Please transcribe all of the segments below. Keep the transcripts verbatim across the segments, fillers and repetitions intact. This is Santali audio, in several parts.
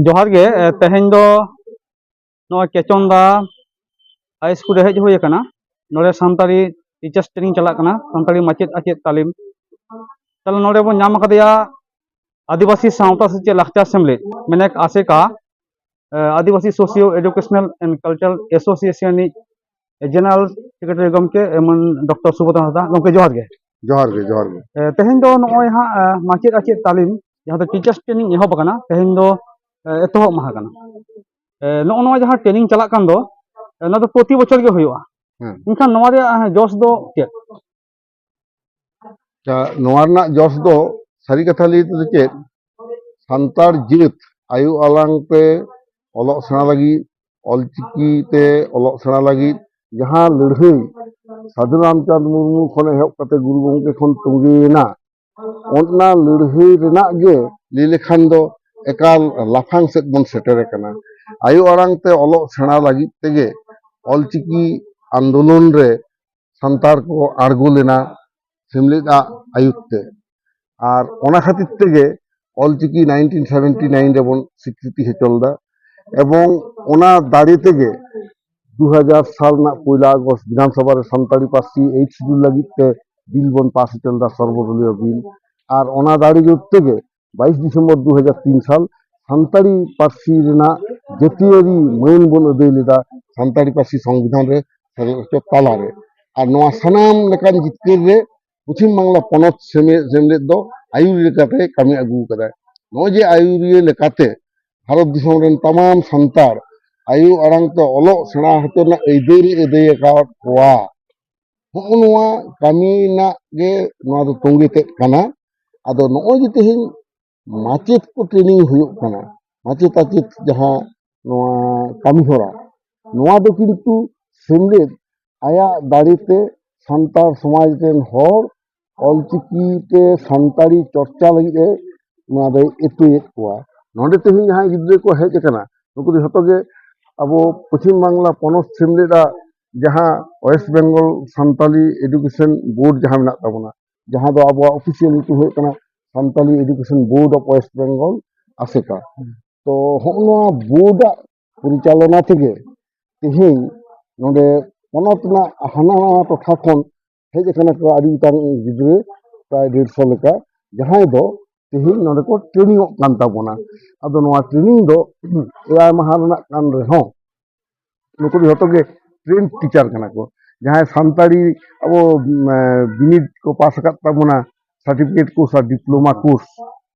ᱡᱚᱦᱟᱨ ᱜᱮ᱾ ᱮ, ᱛᱮᱦᱮᱧ ᱫᱚ ᱱᱚᱜᱼᱚᱭ ᱠᱮᱪᱚᱱᱫᱟ ᱦᱟᱭ ᱥᱠᱩᱞ ᱨᱮ ᱦᱮᱡ ᱦᱩᱭ ᱟᱠᱟᱱᱟ᱾ ᱱᱚᱰᱮ ᱥᱟᱱᱛᱟᱲᱤ ᱴᱤᱪᱟᱨᱥ ᱴᱨᱮᱱᱤᱝ ᱪᱟᱞᱟᱜ ᱠᱟᱱᱟ, ᱥᱟᱱᱛᱟᱲᱤ ᱢᱟᱪᱮᱫ ᱟᱪᱮᱫ ᱛᱟᱹᱞᱤᱢ᱾ ᱛᱟᱦᱞᱮ ᱱᱚᱰᱮ ᱵᱚᱱ ᱧᱟᱢ ᱟᱠᱟᱫᱮᱭᱟ ᱟᱹᱫᱤᱵᱟᱹᱥᱤ ᱥᱟᱶᱛᱟ ᱥᱮᱪᱮᱫ ᱞᱟᱠᱪᱟᱨ ᱥᱮᱢᱞᱮᱫ, ᱢᱮᱱᱮᱠ ᱟᱥᱮᱠᱟ, ᱮ, Adibasi socio educational and cultural association ᱨᱤᱱᱤᱡ ᱡᱮᱱᱟᱨᱮᱞ ᱥᱮᱠᱨᱮᱴᱟᱨᱤ ᱜᱚᱢᱠᱮ ᱮᱢᱚᱱ ᱰᱚᱠᱴᱚᱨ ᱥᱩᱵᱳᱫᱷ ᱦᱟᱸᱥᱫᱟ᱾ ᱜᱚᱢᱠᱮ, ᱡᱚᱦᱟᱨ ᱜᱮ᱾ ᱡᱚᱦᱟᱨ ᱜᱮ, ᱡᱚᱦᱟᱨ ᱜᱮ᱾ ᱮ, ᱛᱮᱦᱮᱧ ᱫᱚ ᱱᱚᱜᱼᱚᱭ ᱦᱟᱸᱜ, ᱮ, ᱢᱟᱪᱮᱫ ᱟᱪᱮᱫ ᱛᱟᱹᱞᱤᱢ, ᱡᱟᱦᱟᱸ ᱫᱚ ᱴᱤᱪᱟᱨᱥ ᱴᱨᱮᱱᱤᱝ ᱮᱦᱚᱵ ᱟᱠᱟᱱᱟ, ᱛᱮᱦᱮᱧ ᱫᱚ, ᱮ, ᱮᱛᱚᱦᱚᱵ ᱢᱟᱦᱟ ᱠᱟᱱᱟ᱾ ᱮ, ᱱᱚᱜᱼᱚ ᱱᱚᱣᱟ ᱡᱟᱦᱟᱸ ᱴᱨᱮᱱᱤᱝ ᱪᱟᱞᱟᱜ ᱠᱟᱱ ᱫᱚ, ᱮ, ᱱᱚᱣᱟ ᱫᱚ ᱯᱨᱚᱛᱤ ᱵᱚᱪᱷᱚᱨ ᱜᱮ ᱦᱩᱭᱩᱜᱼᱟ᱾ ᱦᱮᱸ᱾ ᱢᱮᱱᱠᱷᱟᱱ ᱱᱚᱣᱟ ᱨᱮᱭᱟᱜ, ᱮ, ᱡᱚᱥ ᱫᱚ ᱪᱮᱫ? ᱟᱪᱪᱷᱟ, ᱱᱚᱣᱟ ᱨᱮᱱᱟᱜ ᱡᱚᱥ ᱫᱚ ᱥᱟᱹᱨᱤ ᱠᱟᱛᱷᱟ ᱞᱟᱹᱭ ᱛᱮᱫᱚ ᱪᱮᱫ, ᱥᱟᱱᱛᱟᱲ ᱡᱟᱹᱛ ᱟᱭᱳ ᱟᱲᱟᱝ ᱛᱮ ᱚᱞᱚᱜ ᱥᱮᱬᱟ ᱞᱟᱹᱜᱤᱫ, ᱚᱞᱪᱤᱠᱤ ᱛᱮ ᱚᱞᱚᱜ ᱥᱮᱬᱟ ᱞᱟᱹᱜᱤᱫ ᱡᱟᱦᱟᱸ ᱞᱟᱹᱲᱦᱟᱹᱭ ᱥᱟᱹᱫᱷᱩ ᱨᱟᱢᱪᱟᱸᱫᱽ ᱢᱩᱨᱢᱩ ᱠᱷᱚᱱ ᱮᱦᱚᱵ ᱠᱟᱛᱮ ᱜᱩᱨᱩ ᱜᱚᱢᱠᱮ ᱠᱷᱚᱱ ᱛᱚᱸᱜᱮᱭᱮᱱᱟ, ᱚᱱᱟ ᱞᱟᱹᱲᱦᱟᱹᱭ ᱨᱮᱱᱟᱜ ᱜᱮ ᱞᱟᱹᱭ ᱞᱮᱠᱷᱟᱱ ᱫᱚ ᱮᱠᱟᱞ ᱞᱟᱯᱷᱟᱝ ᱥᱮᱫ ᱵᱚᱱ ᱥᱮᱴᱮᱨ ᱟᱠᱟᱱᱟ᱾ ᱟᱭᱳ ᱟᱲᱟᱝ ᱛᱮ ᱚᱞᱚᱜ ᱥᱮᱬᱟ ᱞᱟᱹᱜᱤᱫ ᱛᱮᱜᱮ ᱚᱞᱪᱤᱠᱤ ᱟᱱᱫᱳᱞᱚᱱ ᱨᱮ ᱥᱟᱱᱛᱟᱲ ᱠᱚ ᱟᱬᱜᱚ ᱞᱮᱱᱟ ᱥᱮᱢᱞᱮᱫ ᱟᱜ ᱟᱹᱭᱩᱨ ᱛᱮ᱾ ᱟᱨ ᱚᱱᱟ ᱠᱷᱟᱹᱛᱤᱨ ᱛᱮᱜᱮ ᱚᱞᱪᱤᱠᱤ ᱱᱟᱭᱤᱱᱴᱤᱱ ᱥᱮᱵᱷᱮᱱᱴᱤ ᱱᱟᱭᱤᱱ ᱨᱮᱵᱚᱱ ᱥᱤᱠᱨᱤᱛᱤ ᱦᱚᱪᱚ ᱞᱮᱫᱟ, ᱮᱵᱚᱝ ᱚᱱᱟ ᱫᱟᱲᱮ ᱛᱮᱜᱮ ᱫᱩ ᱦᱟᱡᱟᱨ ᱥᱟᱞ ᱨᱮᱱᱟᱜ ᱯᱚᱭᱞᱟ ᱟᱜᱚᱥᱴ ᱵᱤᱫᱷᱟᱱ ᱥᱚᱵᱷᱟ ᱨᱮ ᱥᱟᱱᱛᱟᱲᱤ ᱯᱟᱹᱨᱥᱤ ᱮᱭᱤᱴ ᱥᱤᱰᱩᱞ ᱞᱟᱹᱜᱤᱫ ᱛᱮ ᱵᱤᱞ ᱵᱚᱱ ᱯᱟᱥ ᱦᱚᱪᱚ ᱞᱮᱫᱟ, ᱥᱚᱨᱵᱚᱫᱚᱞᱤᱭᱚ ᱵᱤᱞ᱾ ᱟᱨ ᱚᱱᱟ ᱫᱟᱲᱮ ᱡᱳᱨ ᱛᱮᱜᱮ ᱵᱟᱭᱤᱥ ᱰᱤᱥᱮᱢᱵᱚᱨ ᱫᱩ ᱦᱟᱡᱟᱨ ᱛᱤᱱ ᱥᱟᱞ ᱥᱟᱱᱛᱟᱲᱤ ᱯᱟᱹᱨᱥᱤ ᱨᱮᱱᱟᱜ ᱡᱟᱹᱛᱤᱭᱟᱹᱨᱤ ᱢᱟᱹᱱ ᱵᱚᱱ ᱟᱹᱫᱟᱹᱭ ᱞᱮᱫᱟ ᱥᱟᱱᱛᱟᱲᱤ ᱯᱟᱹᱨᱥᱤ ᱥᱚᱝᱵᱤᱫᱷᱟᱱ ᱨᱮ ᱥᱮᱞᱮᱫ ᱦᱚᱪᱚ ᱛᱟᱞᱟᱨᱮ᱾ ᱟᱨ ᱱᱚᱣᱟ ᱥᱟᱱᱟᱢ ᱞᱮᱠᱟᱱ ᱡᱤᱛᱠᱟᱹᱨ ᱨᱮ ᱯᱚᱪᱷᱤᱢ ᱵᱟᱝᱞᱟ ᱯᱚᱱᱚᱛ ᱥᱮᱢᱮ-, ᱥᱮᱢᱞᱮᱫ ᱫᱚ ᱟᱹᱭᱩᱨᱤᱭᱟᱹ ᱞᱮᱠᱟᱛᱮ ᱠᱟᱹᱢᱤ ᱟᱹᱜᱩ ᱟᱠᱟᱫᱟᱭ᱾ ᱱᱚᱜᱼᱚᱭ ᱡᱮ ᱟᱹᱭᱩᱨᱤᱭᱟᱹ ᱞᱮᱠᱟᱛᱮ ᱵᱷᱟᱨᱚᱛ ᱫᱤᱥᱚᱢ ᱨᱮᱱ ᱛᱟᱢᱟᱢ ᱥᱟᱱᱛᱟᱲ ᱟᱭᱳ ᱟᱲᱟᱝ ᱛᱮ ᱚᱞᱚᱜ ᱥᱮᱬᱟ ᱦᱚᱪᱚ ᱨᱮᱱᱟᱜ ᱟᱹᱭᱫᱟᱹᱨᱤ ᱟᱹᱫᱟᱹᱭ ᱟᱠᱟᱫ ᱠᱚᱣᱟ, ᱦᱚᱸᱜᱼᱚ ᱱᱚᱣᱟ ᱠᱟᱹᱢᱤ ᱨᱮᱱᱟᱜ ᱜᱮ ᱱᱚᱣᱟ ᱫᱚ ᱛᱚᱸᱜᱮ ᱛᱮᱫ ᱠᱟᱱᱟ᱾ ᱟᱫᱚ ᱱᱚᱜᱼᱚᱭ ᱡᱮ ᱛᱮᱦᱮᱧ ᱢᱟᱪᱮᱫ ᱠᱚ ᱴᱨᱮᱱᱤᱝ ᱦᱩᱭᱩᱜ ᱠᱟᱱᱟ, ᱢᱟᱪᱮᱫ ᱟᱪᱮᱫ ᱡᱟᱦᱟᱸ ᱱᱚᱣᱟ ᱠᱟᱹᱢᱤ ᱦᱚᱨᱟ, ᱱᱚᱣᱟ ᱫᱚ ᱠᱤᱱᱛᱩ ᱥᱮᱢᱞᱮᱫ ᱟᱭᱟᱜ ᱫᱟᱲᱮ ᱛᱮ ᱥᱟᱱᱛᱟᱲ ᱥᱚᱢᱟᱡᱽ ᱨᱮᱱ ᱦᱚᱲ ᱚᱞᱪᱤᱠᱤ ᱛᱮ ᱥᱟᱱᱛᱟᱲᱤ ᱪᱚᱨᱪᱟ ᱞᱟᱹᱜᱤᱫ ᱮ ᱱᱚᱣᱟ ᱫᱚᱭ ᱮᱛᱚᱭᱮᱫ ᱠᱚᱣᱟ᱾ ᱱᱚᱰᱮ ᱛᱮᱦᱮᱧ ᱡᱟᱦᱟᱸᱭ ᱜᱤᱫᱽᱨᱟᱹ ᱠᱚ ᱦᱮᱡ ᱟᱠᱟᱱᱟ, ᱱᱩᱠᱩ ᱫᱚ ᱡᱷᱚᱛᱚ ᱜᱮ ᱟᱵᱚ ᱯᱚᱪᱷᱤᱢ ᱵᱟᱝᱞᱟ ᱯᱚᱱᱚᱛ ᱥᱮᱢᱞᱮᱫᱟᱜ ᱡᱟᱦᱟᱸ West Bengal Santali education board ᱡᱟᱦᱟᱸ ᱢᱮᱱᱟᱜ ᱛᱟᱵᱚᱱᱟ, ᱡᱟᱦᱟᱸ ᱫᱚ ᱟᱵᱚᱣᱟᱜ ᱚᱯᱷᱤᱥᱤᱭᱟᱞ ᱧᱩᱛᱩᱢ ᱦᱩᱭᱩᱜ ᱠᱟᱱᱟ Santali education board of West Bengal, ᱟᱥᱮᱠᱟ᱾ ᱦᱩᱸ᱾ ᱛᱚ ᱦᱚᱸᱜᱼᱚ ᱱᱚᱣᱟ ᱵᱳᱨᱰ ᱟᱜ ᱯᱚᱨᱤᱪᱟᱞᱚᱱᱟ ᱛᱮᱜᱮ ᱛᱮᱦᱮᱧ ᱱᱚᱰᱮ ᱯᱚᱱᱚᱛ ᱨᱮᱱᱟᱜ ᱦᱟᱱᱟ ᱱᱟᱣᱟ ᱴᱚᱴᱷᱟ ᱠᱷᱚᱱ ᱦᱮᱡ ᱟᱠᱟᱱᱟ ᱠᱚ ᱟᱹᱰᱤ ᱜᱚᱴᱟᱝ ᱜᱤᱫᱽᱨᱟᱹ, ᱯᱨᱟᱭ ᱰᱮᱲᱥᱚ ᱞᱮᱠᱟ, ᱡᱟᱦᱟᱸᱭ ᱫᱚ ᱛᱮᱦᱮᱧ ᱱᱚᱰᱮ ᱠᱚ ᱴᱨᱮᱱᱤᱝ ᱚᱜ ᱠᱟᱱ ᱛᱟᱵᱚᱱᱟ᱾ ᱟᱫᱚ ᱱᱚᱣᱟ ᱴᱨᱮᱱᱤᱝ ᱫᱚ ᱮᱭᱟᱭ ᱢᱟᱦᱟ ᱨᱮᱱᱟᱜ ᱠᱟᱱ ᱨᱮᱦᱚᱸ, ᱱᱩᱠᱩ ᱫᱚ ᱡᱷᱚᱛᱚ ᱜᱮ ᱴᱨᱮᱱᱰ ᱴᱤᱪᱟᱨ ᱠᱟᱱᱟ ᱠᱚ᱾ ᱡᱟᱦᱟᱸᱭ ᱥᱟᱱᱛᱟᱲᱤ ᱟᱵᱚ ᱵᱤᱱᱤᱰ ᱠᱚ ᱯᱟᱥ ᱟᱠᱟᱫ ᱛᱟᱵᱚᱱᱟ, ᱥᱟᱨᱴᱤᱯᱷᱤᱠᱮᱴ ᱠᱳᱨᱥ ᱟᱨ ᱰᱤᱯᱞᱳᱢᱟ ᱠᱳᱨᱥ,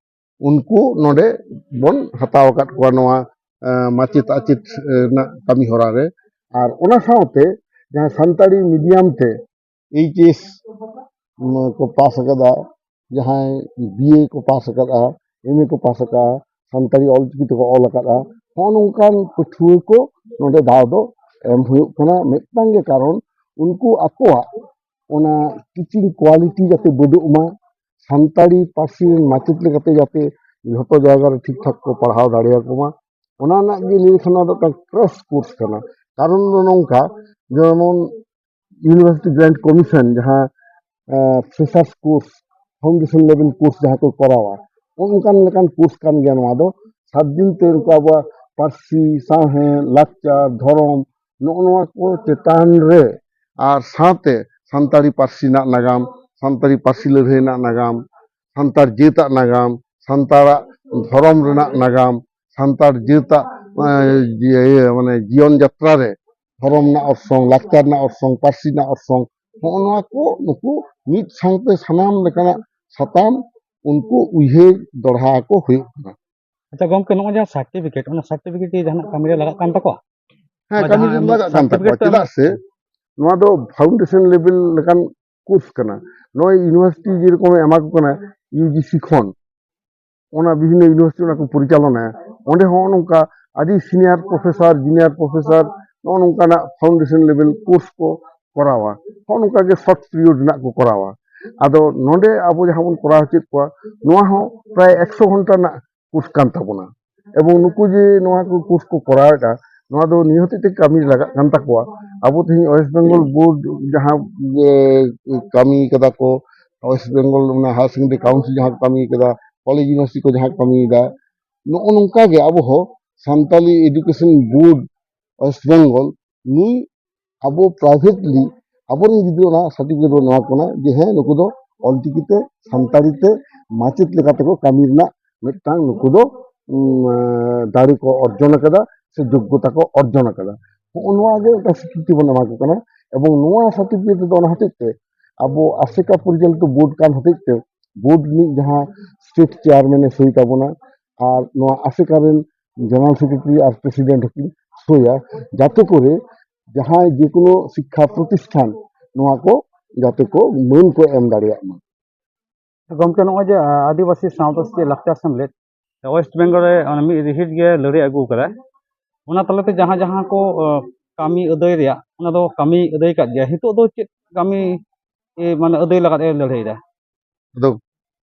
ᱩᱱᱠᱩ ᱱᱚᱰᱮ ᱵᱚᱱ ᱦᱟᱛᱟᱣ ᱟᱠᱟᱫ ᱠᱚᱣᱟ ᱱᱚᱣᱟ ᱢᱟᱪᱮᱫ ᱟᱪᱮᱫ ᱨᱮᱱᱟᱜ ᱠᱟᱹᱢᱤ ᱦᱚᱨᱟ ᱨᱮ᱾ ᱟᱨ ᱚᱱᱟ ᱥᱟᱶᱛᱮ ᱡᱟᱦᱟᱸ ᱥᱟᱱᱛᱟᱲᱤ ᱢᱤᱰᱤᱭᱟᱢ ᱛᱮ ᱮᱭᱤᱪ ᱮᱥ ᱠᱚ ᱯᱟᱥ ᱟᱠᱟᱫᱟ, ᱡᱟᱦᱟᱸᱭ ᱵᱤ ᱮ ᱠᱚ ᱯᱟᱥ ᱟᱠᱟᱫᱟ, ᱮᱢ ᱮ ᱠᱚ ᱯᱟᱥ ᱟᱠᱟᱫᱟ, ᱥᱟᱱᱛᱟᱲᱤ ᱚᱞᱪᱤᱠᱤ ᱛᱮᱠᱚ ᱚᱞ ᱟᱠᱟᱫᱟ, ᱦᱚᱸᱜᱼᱚ ᱱᱚᱝᱠᱟᱱ ᱯᱟᱹᱴᱷᱩᱣᱟᱹ ᱠᱚ ᱱᱚᱰᱮ ᱫᱟᱣ ᱫᱚ ᱮᱢ ᱦᱩᱭᱩᱜ ᱠᱟᱱᱟ᱾ ᱢᱤᱫᱴᱟᱝ ᱜᱮ ᱠᱟᱨᱚᱱ, ᱩᱱᱠᱩ ᱟᱠᱚᱣᱟᱜ ᱚᱱᱟ ᱴᱤᱪᱤᱝ ᱠᱳᱣᱟᱞᱤᱴᱤ ᱡᱟᱛᱮ ᱵᱟᱹᱰᱚᱜ ᱢᱟ, ᱥᱟᱱᱛᱟᱲᱤ ᱯᱟᱹᱨᱥᱤ ᱨᱮᱱ ᱢᱟᱪᱮᱫ ᱞᱮᱠᱟᱛᱮ ᱡᱟᱛᱮ ᱡᱷᱚᱛᱚ ᱡᱟᱭᱜᱟ ᱨᱮ ᱴᱷᱤᱠ ᱴᱷᱟᱠ ᱠᱚ ᱯᱟᱲᱦᱟᱣ ᱫᱟᱲᱮᱭᱟᱠᱚ ᱢᱟ, ᱚᱱᱟ ᱨᱮᱱᱟᱜ ᱜᱮ ᱞᱟᱹᱭ ᱞᱮᱠᱷᱟᱱ ᱱᱚᱣᱟ ᱫᱚ ᱢᱤᱫᱴᱟᱝ ᱠᱨᱮᱥ ᱠᱳᱨᱥ ᱠᱟᱱᱟ᱾ ᱠᱟᱨᱚᱱ ᱫᱚ ᱱᱚᱝᱠᱟ, ᱡᱮᱢᱚᱱ ᱤᱭᱩᱱᱤᱵᱷᱟᱨᱥᱤᱴᱤ ᱜᱨᱟᱱᱴ ᱠᱚᱢᱤᱥᱚᱱ ᱡᱟᱦᱟᱸ ᱯᱷᱨᱮᱥᱟᱨᱥ ᱠᱳᱨᱥ, ᱯᱷᱟᱣᱩᱱᱰᱮᱥᱚᱱ ᱞᱮᱵᱮᱞ ᱠᱳᱨᱥ ᱡᱟᱦᱟᱸ ᱠᱚ ᱠᱚᱨᱟᱣᱟ, ᱚᱱᱠᱟᱱ ᱞᱮᱠᱟᱱ ᱠᱳᱨᱥ ᱠᱟᱱ ᱜᱮᱭᱟ ᱱᱚᱣᱟ ᱫᱚ᱾ ᱥᱟᱛ ᱫᱤᱱ ᱛᱮ ᱩᱱᱠᱩ ᱟᱵᱚᱣᱟᱜ ᱯᱟᱹᱨᱥᱤ, ᱥᱟᱶᱦᱮᱫ, ᱞᱟᱠᱪᱟᱨ, ᱫᱷᱚᱨᱚᱢ, ᱱᱚᱜᱼᱚ ᱱᱚᱣᱟ ᱠᱚ ᱪᱮᱛᱟᱱ ᱨᱮ ᱟᱨ ᱥᱟᱶᱛᱮ ᱥᱟᱱᱛᱟᱲᱤ ᱯᱟᱹᱨᱥᱤ ᱨᱮᱱᱟᱜ ᱱᱟᱜᱟᱢ, ᱥᱟᱱᱛᱟᱲᱤ ᱯᱟᱹᱨᱥᱤ ᱞᱟᱹᱲᱦᱟᱹᱭ ᱨᱮᱱᱟᱜ ᱱᱟᱜᱟᱢ, ᱥᱟᱱᱛᱟᱲ ᱡᱟᱹᱛᱟᱜ ᱱᱟᱜᱟᱢ, ᱥᱟᱱᱛᱟᱲᱟᱜ ᱫᱷᱚᱨᱚᱢ ᱨᱮᱱᱟᱜ ᱱᱟᱜᱟᱢ, ᱥᱟᱱᱛᱟᱲ ᱡᱟᱹᱛᱟᱜ ᱮᱸ, ᱤᱭᱟᱹ, ᱢᱟᱱᱮ ᱡᱤᱭᱚᱱ ᱡᱟᱛᱨᱟ ᱨᱮ ᱫᱷᱚᱨᱚᱢ ᱨᱮᱱᱟᱜ ᱚᱨᱥᱚᱝ, ᱞᱟᱠᱪᱟᱨ ᱨᱮᱱᱟᱜ ᱚᱨᱥᱚᱝ, ᱯᱟᱹᱨᱥᱤ ᱨᱮᱱᱟᱜ ᱚᱨᱥᱚᱝ, ᱦᱚᱸᱜᱼᱚ ᱱᱚᱣᱟ ᱠᱚ ᱱᱩᱠᱩ ᱢᱤᱫ ᱥᱟᱶᱛᱮ ᱥᱟᱱᱟᱢ ᱞᱮᱠᱟᱱᱟᱜ ᱥᱟᱛᱟᱢ ᱩᱱᱠᱩ ᱩᱭᱦᱟᱹᱨ ᱫᱚᱲᱦᱟ ᱟᱠᱚ ᱦᱩᱭᱩᱜ ᱠᱟᱱᱟ᱾ ᱟᱪᱪᱷᱟ ᱜᱚᱢᱠᱮ, ᱱᱚᱜᱼᱚᱭ ᱡᱟᱦᱟᱸ ᱥᱟᱨᱴᱤᱯᱷᱤᱠᱮᱴ, ᱚᱱᱟ ᱥᱟᱨᱴᱤᱯᱷᱤᱠᱮᱴ ᱠᱤ ᱡᱟᱦᱟᱱᱟᱜ ᱠᱟᱹᱢᱤ ᱨᱮ ᱞᱟᱜᱟᱜ ᱠᱟᱱ ᱛᱟᱠᱚᱣᱟ? ᱦᱮᱸ, ᱠᱟᱹᱢᱤ ᱨᱮ ᱞᱟᱜᱟᱜ ᱠᱟᱱ ᱛᱟᱠᱚᱣᱟ᱾ ᱪᱮᱫᱟᱜ ᱥᱮ ᱱᱚᱣᱟ ᱫᱚ ᱯᱷᱟᱣᱩᱱᱰᱮᱥᱚᱱ ᱞᱮᱵᱮᱞ ᱞᱮᱠᱟᱱ ᱠᱳᱨᱥ ᱠᱟᱱᱟ᱾ ᱱᱚᱜᱼᱚᱭ ᱤᱭᱩᱱᱤᱵᱷᱟᱨᱥᱤᱴᱤ ᱡᱮᱨᱚᱠᱚᱢ ᱮ ᱮᱢᱟ ᱠᱚ ᱠᱟᱱᱟ ᱤᱭᱩ ᱡᱤ ᱥᱤ ᱠᱷᱚᱱ, ᱚᱱᱟ ᱵᱤᱵᱷᱤᱱᱱᱚ ᱤᱭᱩᱱᱤᱵᱷᱟᱨᱥᱤᱴᱤ ᱚᱱᱟ ᱠᱚ ᱯᱚᱨᱤᱪᱟᱞᱚᱱᱟᱭᱟ, ᱚᱸᱰᱮ ᱦᱚᱸ ᱱᱚᱝᱠᱟ ᱟᱹᱰᱤ ᱥᱤᱱᱤᱭᱟᱨ ᱯᱨᱚᱯᱷᱮᱥᱚᱨ, ᱡᱩᱱᱤᱭᱟᱨ ᱯᱨᱚᱯᱷᱮᱥᱚᱨ ᱱᱚᱜᱼᱚ ᱱᱚᱝᱠᱟᱱᱟᱜ ᱯᱷᱟᱣᱩᱱᱰᱮᱥᱚᱱ ᱞᱮᱵᱮᱞ ᱠᱳᱨᱥ ᱠᱚ ᱠᱚᱨᱟᱣᱟ᱾ ᱱᱚᱜᱼᱚ ᱱᱚᱝᱠᱟ ᱜᱮ ᱥᱚᱨᱴ ᱯᱤᱨᱤᱭᱳᱰ ᱨᱮᱱᱟᱜ ᱠᱚ ᱠᱚᱨᱟᱣᱟ᱾ ᱟᱫᱚ ᱱᱚᱰᱮ ᱟᱵᱚ ᱡᱟᱦᱟᱸ ᱵᱚᱱ ᱠᱚᱨᱟᱣ ᱦᱚᱪᱚᱭᱮᱫ ᱠᱚᱣᱟ, ᱱᱚᱣᱟ ᱦᱚᱸ ᱯᱨᱟᱭ ᱮᱠᱥᱚ ᱜᱷᱚᱱᱴᱟ ᱨᱮᱱᱟᱜ ᱠᱳᱨᱥ ᱠᱟᱱ ᱛᱟᱵᱚᱱᱟ᱾ ᱮᱵᱚᱝ ᱱᱩᱠᱩ ᱡᱮ ᱱᱚᱣᱟ ᱠᱚ ᱠᱳᱨᱥ ᱠᱚ ᱠᱚᱨᱟᱣᱮᱫᱼᱟ, ᱱᱚᱣᱟ ᱫᱚ ᱱᱤᱭᱟᱹ ᱦᱚᱛᱮᱡ ᱛᱮ ᱠᱟᱹᱢᱤ ᱞᱟᱜᱟᱜ ᱠᱟᱱ ᱛᱟᱠᱚᱣᱟ᱾ ᱟᱵᱚ ᱛᱮᱦᱮᱧ ᱳᱭᱮᱥᱴ ᱵᱮᱝᱜᱚᱞ ᱵᱳᱨᱰ ᱡᱟᱦᱟᱸ ᱠᱟᱹᱢᱤ ᱠᱟᱫᱟ ᱠᱚ, ᱳᱭᱮᱥᱴ ᱵᱮᱝᱜᱚᱞ ᱚᱱᱟ ᱦᱟᱭᱟᱨ ᱥᱮᱠᱮᱱᱰᱟᱨᱤ ᱠᱟᱣᱩᱱᱥᱤᱞ ᱡᱟᱦᱟᱸ ᱠᱚ ᱠᱟᱹᱢᱤ ᱠᱟᱫᱟ, ᱠᱚᱞᱮᱡᱽ ᱤᱭᱩᱱᱤᱵᱷᱟᱨᱥᱤᱴᱤ ᱠᱚ ᱡᱟᱦᱟᱸ ᱠᱚ ᱠᱟᱹᱢᱤᱭᱮᱫᱟ, ᱱᱚᱜᱼᱚ ᱱᱚᱝᱠᱟ ᱜᱮ ᱟᱵᱚ ᱦᱚᱸ Santali education board West Bengal ᱱᱩᱭ ᱟᱵᱚ ᱯᱨᱟᱭᱵᱷᱮᱴᱞᱤ ᱟᱵᱚᱨᱮᱱ ᱜᱤᱫᱽᱨᱟᱹ ᱚᱱᱟ ᱥᱟᱨᱴᱤᱯᱷᱤᱠᱮᱴ ᱵᱚᱱ ᱮᱢᱟ ᱠᱚ ᱠᱟᱱᱟ ᱡᱮ ᱦᱮᱸ ᱱᱩᱠᱩ ᱫᱚ ᱚᱞᱪᱤᱠᱤ ᱛᱮ ᱥᱟᱱᱛᱟᱲᱤ ᱛᱮ ᱢᱟᱪᱮᱫ ᱞᱮᱠᱟ ᱛᱮᱠᱚ ᱠᱟᱹᱢᱤ ᱨᱮᱱᱟᱜ ᱢᱤᱫᱴᱟᱝ ᱱᱩᱠᱩ ᱫᱚ ᱩᱢ, ᱮ, ᱫᱟᱲᱮ ᱠᱚ ᱚᱨᱡᱚᱱ ᱟᱠᱟᱫᱟ ᱥᱮ ᱡᱳᱜᱽᱜᱚᱛᱟ ᱠᱚ ᱚᱨᱡᱚᱱ ᱟᱠᱟᱫᱟ᱾ ᱦᱚᱸᱜᱼᱚ ᱱᱚᱣᱟ ᱜᱮ ᱢᱤᱫᱴᱟᱝ ᱥᱤᱠᱨᱤᱛᱤ ᱵᱚᱱ ᱮᱢᱟ ᱠᱚ ᱠᱟᱱᱟ᱾ ᱮᱵᱚᱝ ᱱᱚᱣᱟ ᱥᱟᱨᱴᱤᱯᱷᱤᱠᱮᱴ ᱨᱮᱫᱚ ᱚᱱᱟ ᱦᱚᱛᱮᱡ ᱛᱮ ᱟᱵᱚ ᱟᱥᱮᱠᱟ ᱯᱚᱨᱤᱪᱟᱞᱤᱛ ᱵᱳᱨᱰ ᱠᱟᱱ ᱦᱚᱛᱮᱡ ᱛᱮ ᱵᱳᱨᱰ ᱨᱤᱱᱤᱡ ᱡᱟᱦᱟᱸ ᱥᱴᱮᱴ ᱪᱮᱭᱟᱨᱢᱮᱱ ᱮ ᱥᱳᱭ ᱛᱟᱵᱚᱱᱟ ᱟᱨ ᱱᱚᱣᱟ ᱟᱥᱮᱠᱟ ᱨᱮᱱ ᱡᱮᱱᱟᱨᱮᱞ ᱥᱮᱠᱨᱮᱴᱟᱨᱤ ᱟᱨ ᱯᱨᱮᱥᱤᱰᱮᱱᱴ ᱦᱚᱸᱠᱤᱱ ᱥᱳᱭᱟ, ᱡᱟᱛᱮ ᱠᱚᱨᱮ ᱡᱟᱦᱟᱸᱭ ᱡᱮᱠᱳᱱᱳ ᱥᱤᱠᱠᱷᱟ ᱯᱨᱚᱛᱤᱥᱴᱷᱟᱱ ᱱᱚᱣᱟ ᱠᱚ ᱡᱟᱛᱮ ᱠᱚ ᱢᱟᱹᱱ ᱠᱚ ᱮᱢ ᱫᱟᱲᱮᱭᱟᱜ ᱢᱟ᱾ ᱜᱚᱢᱠᱮ, ᱱᱚᱜᱼᱚᱭ ᱡᱮ, ᱟ, ᱟᱹᱫᱤᱵᱟᱹᱥᱤ ᱥᱟᱶᱛᱟ ᱥᱮᱪᱮᱫ ᱞᱟᱠᱪᱟᱨ ᱥᱮᱢᱞᱮᱫ ᱳᱭᱮᱥᱴ ᱵᱮᱝᱜᱚᱞ ᱨᱮ ᱚᱱᱟ ᱢᱤᱫ ᱨᱤᱦᱤᱴ ᱜᱮ ᱞᱟᱹᱲᱦᱟᱹᱭ ᱟᱹᱜᱩ ᱟᱠᱟᱫᱟ, ᱚᱱᱟ ᱛᱟᱞᱟᱛᱮ ᱡᱟᱦᱟᱸ ᱡᱟᱦᱟᱸ ᱠᱚ, ᱟ, ᱠᱟᱹᱢᱤ ᱟᱹᱫᱟᱹᱭ ᱨᱮᱭᱟᱜ, ᱚᱱᱟ ᱫᱚ ᱠᱟᱹᱢᱤ ᱟᱹᱫᱟᱹᱭ ᱠᱟᱫ ᱜᱮᱭᱟ᱾ ᱱᱤᱛᱚᱜ ᱫᱚ ᱪᱮᱫ ᱠᱟᱹᱢᱤ, ᱮ, ᱢᱟᱱᱮ ᱟᱹᱫᱟᱹᱭ ᱞᱟᱜᱟᱫ ᱮ ᱞᱟᱹᱲᱦᱟᱹᱭᱮᱫᱟ? ᱟᱫᱚ